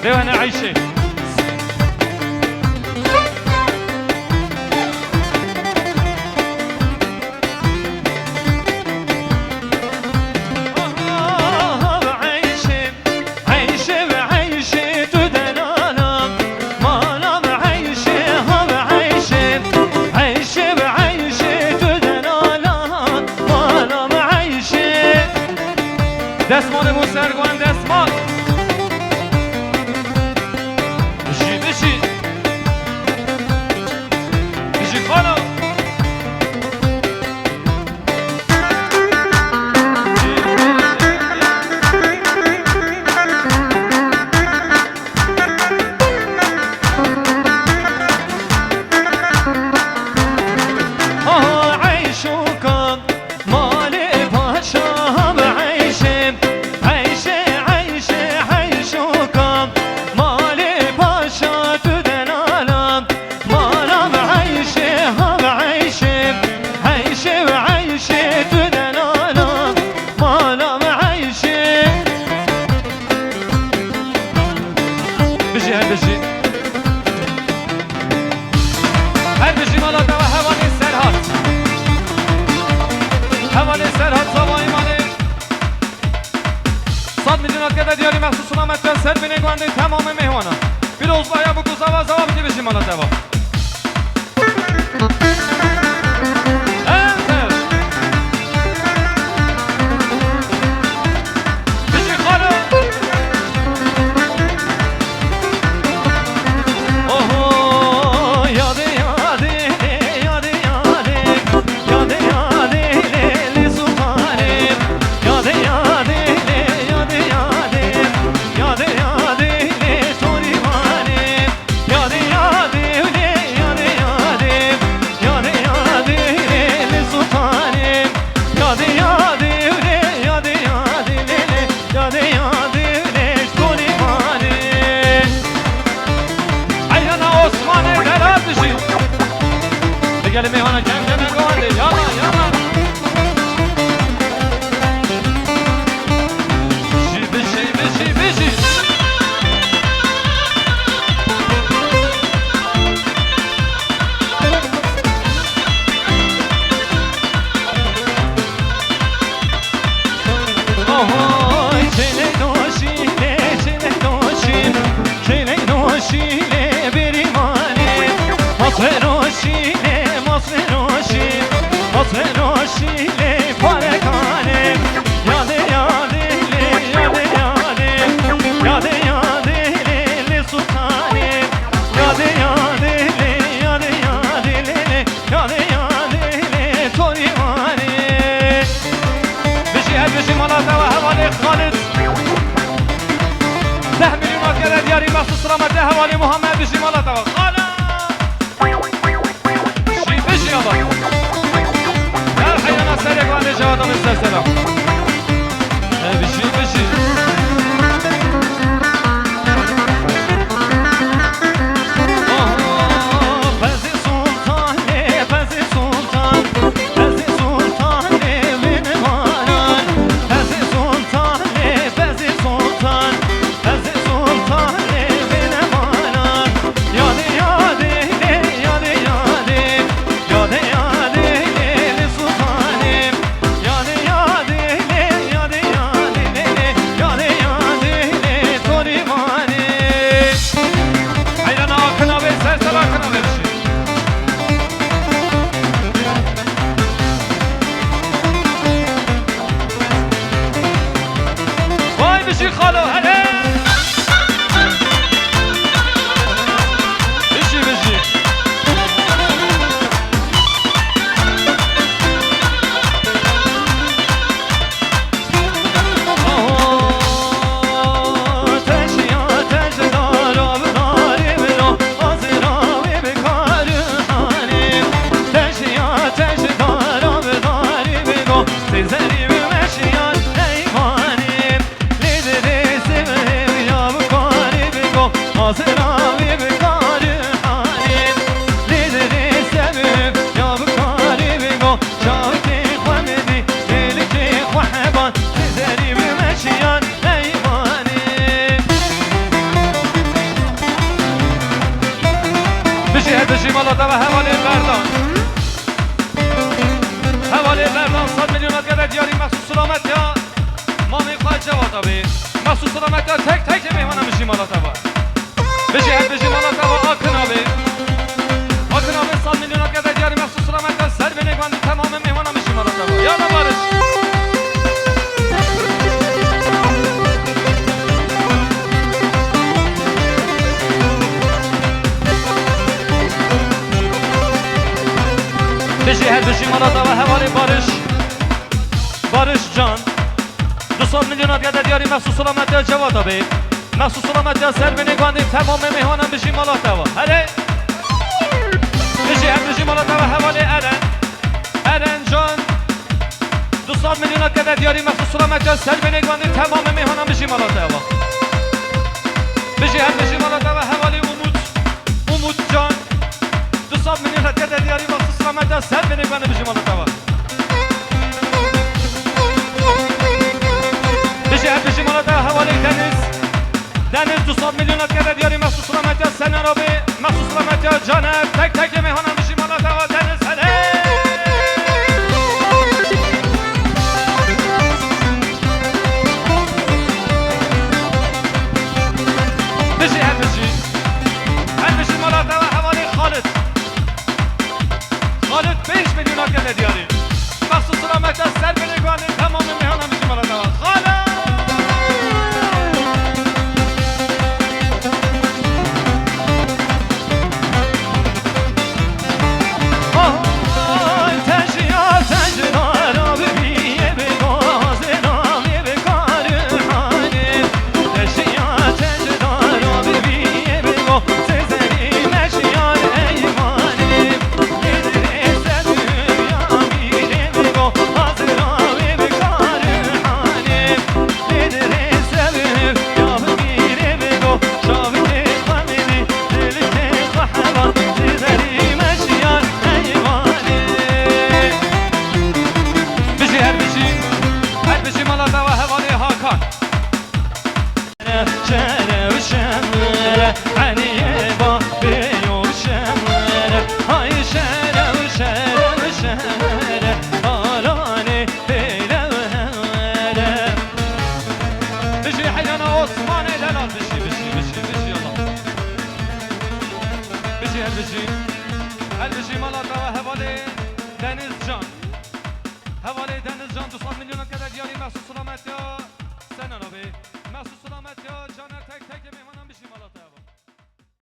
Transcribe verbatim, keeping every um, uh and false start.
Ê wene Eyşê. Aha, Eyşê, Eyşê ve Eyşê tu delala. Mala ve Eyşê, ha ve Eyşê. Eyşê ve Eyşê tu delala. Mala ve Eyşê. Destmalê bo ser guan destmal. Bijî, bijî. Bijî xalo. Aha, Eyşoka. Malê paşa bi Eyşê, Eyşê, Eyşê, Eyşoka. Malê paşa tu delala. Mala bi Eyşê, ha bi Eyşê, Eyşê bi Eyşê tu delala. Mala bi Eyşê. Bijî, her bijî. Her bijî mala te ve hevalê Serhat. Hevalê Serhat zavayê malê. Sed milyon atke de diyarî mexsûs selamet ve ser binê guandê temamê mêhwana. Pîroz baya bu ku zava zava bike bijî mala te ve. Enter. Bijî xalo. Oho, yadê, yadê, yadê, yadê, yadê, yadê, lê, lê, sultanê. Yadê, yadê, lê, yadê, yadê, yadê, yadê, lê, torî vanê. Yadê, yadê, lê, yadê, yadê, yadê, yadê, lê, lê, sultanê. Yadê, yadê, lê, yadê, yadê, lê, lê, yadê, yadê, lê, ji Kolî vanê. Eyrana Osmanê Delal dijî. Digelê mêhwana kem kem guhandê. Yala, yala. Bijî, bijî, bijî, bijî. Ohoy, çêlê doşî lê, çêlê doşî, çêlê doşî lê bêrîvanê. Masê doşî lê, masê doşî, masê doşî lê parekanê. Yadê, yadê lê, yadê, yadê, yadê, yadê lê, lê sultanê. Yadê, yadê lê, yadê, yadê lê, lê. Yadê, yadê, lê, torî vanê. Bijî, her bijî mala te ve hevalê Xalid. Deh milyon atke de diyarî mexsûs selamet de hevalê Muhammed bijî mala te ve. Xalid! Bijî, bijî ama. Her heyvana serê guandê cevada min ser selam. Bijî, bijî. Aha, Fezî Sultan, ê Fezî Sultan, Fezî Sultan, ê binemanan. Fezî Sultan, ê Fezî Sultan, Fezî Sultan, ê binemanan. Yadê, yadê, lê, yadê, yadê. Yadê, yadê, lê, lê sultanê. Yadê, yadê, lê, yadê, yadê, lê, lê. Yadê, yadê, lê, torî vanê. Heyrana akina bê, ser ser akina bê. Vay bijî xalo, hele. Bijî, bijî. Selamet ya mamê xwe Cevat abi. Mexsûs selamet ya tek tek ê mêhmanan bijî mala te ve. Bijî her bijî mala te ve Akin abi. Akin abi sed milyonak ede diyarî mexsûs selamet ya ser bênê gundî temamê mêhmanan bijî mala te ve. Yalla barış. Bijî her bijî mala te ve hevalê Barış. Barış Can. Du sed milyon ede diyarî mexsûs selamet ya Cevat abi. Mexsûs selamet ya ser bênê gundî temamê mêhmanan bijî mala te ve. Herê. Bijî her bijî mala te ve hevalê Eren. Eren Can. Du sed milyon ede diyarî mexsûs selamet ya ser bênê gundî temamê mêhmanan bijî mala te ve. Bijî her bijî mala te ve hevalê Umut. Umut Can. Du sed milyon ede diyarî mexsûs selamet ya ser bênê gundî bijî mala te ve. Bijî her bijî mala te hevalê Deniz. Deniz du sed milyon ede diyarî mexsûs selamet ya Sener abi, mexsûs selamet ya Caner, tek tek ê mêhmanan bijî mala te ve Deniz hele. Bijî her bijî. Her bijî mala te ve hevalê Xalid. Xalid pênc milyon ede diyarî. Mexsûs selamet ya ser bênê gundî temamê mêhmanan bijî mala te ve. Xalid! Bijî her bijî, her bijî mala te ve hevalê Hakan. Bijî heyrana Osmanê delal, bijî, bijî, bijî, bijî Allah. Bijî her bijî. Her bijî mala te ve hevalê Deniz Can. Hevalê Deniz Can du sed milyon ede diyarî mexsûs selamet ya Sener abi. Mexsûs selamet ya